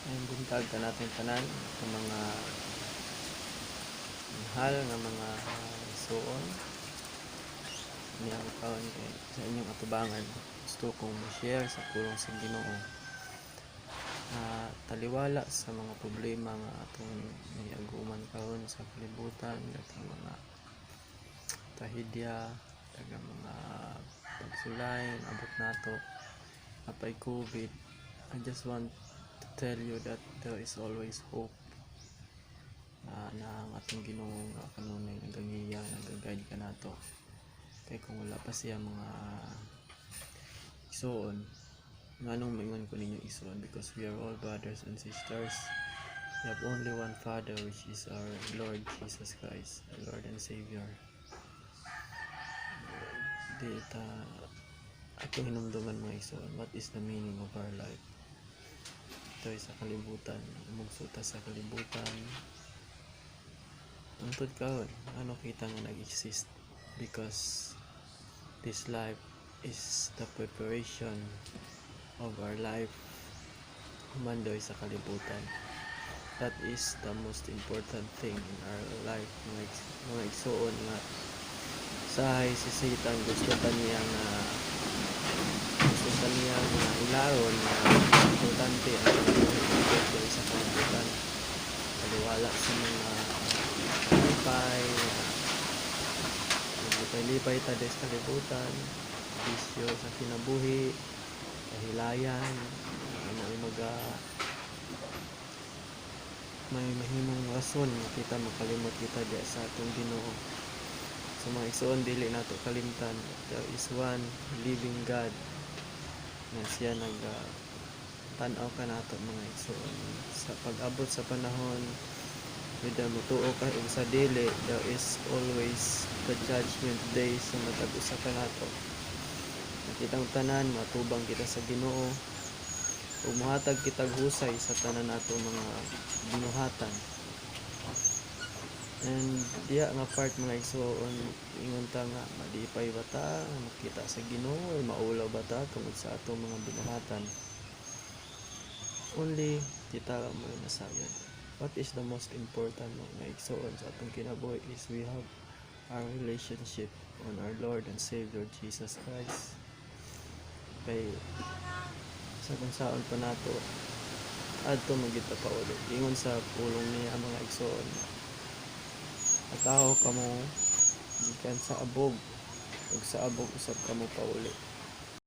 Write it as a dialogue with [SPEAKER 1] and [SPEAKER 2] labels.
[SPEAKER 1] Maayong buntag kanatong tanan sa mga mahal nga mga igsuon. Niya ako karon kay sa inyong atubangan gusto kong mo-share sa pulong sa Ginoo. Taliwala sa mga problema nga atong nahiaguman karon sa kalibutan, daghang mga trahedya, daghang mga pagsulay nga abot nato, apay COVID. I just want to tell you that there is always hope na ang atong Ginoo nga kanunay nagagiya, nagaguide kanato. Kay kung wala pa siya, mga igsuon, nganong maingon ko ninyo igsuon? Because we are all brothers and sisters. We have only one Father, which is our Lord Jesus Christ, our Lord and Savior. Di ta atong hinumduman, mga igsuon, what is the meaning of our life? Ito ay sa kalibutan, mugso ta sa kalibutan. Hangtod karon, ano kita nga nag-exist? Because this life is the preparation of our life human diri sa kalibutan. That is the most important thing in our life, mga igsuon, nga sahay si Satan gusto ta niya nga ilaron nga importante ang kinabuhi nato diri sa kalibutan. Taliwala sa mga lipay, maglipay-lipay ta diri sa kalibutan, bisyo sa kinabuhi, kahilayan, ano ay maga may mahimong rason nga kita makalimot kita diya sa atong Ginoo. So mga igsuon, dili nato kalimtan, there is one living God nga siya nag tan-aw kanato, mga igsuon. Sa pag-abot sa panahon, whether motuo ka o sa dili, there is always the judgment day sa matag usa kanato. Kitang tanan matubang kita sa Ginoo ug mohatag kitag husay sa tanan nato mga binuhatan. And diha nga part, mga igsuon, ingon ta nga malipay ba ta nga makita sa Ginoo or maulaw ba ta tungod sa atong mga binuhatan? Only kita ra mo'y nasayod. What is the most important, mga igsuon, sa atong kinabuhi is we have our relationship on our Lord and Savior Jesus Christ. Kay sa kung saon pa nato, adto man gyud ta pauli. Ingon sa pulong niya, mga igsuon, "Ataho kamo gikan sa abog ug sa abog usab kamo pauli."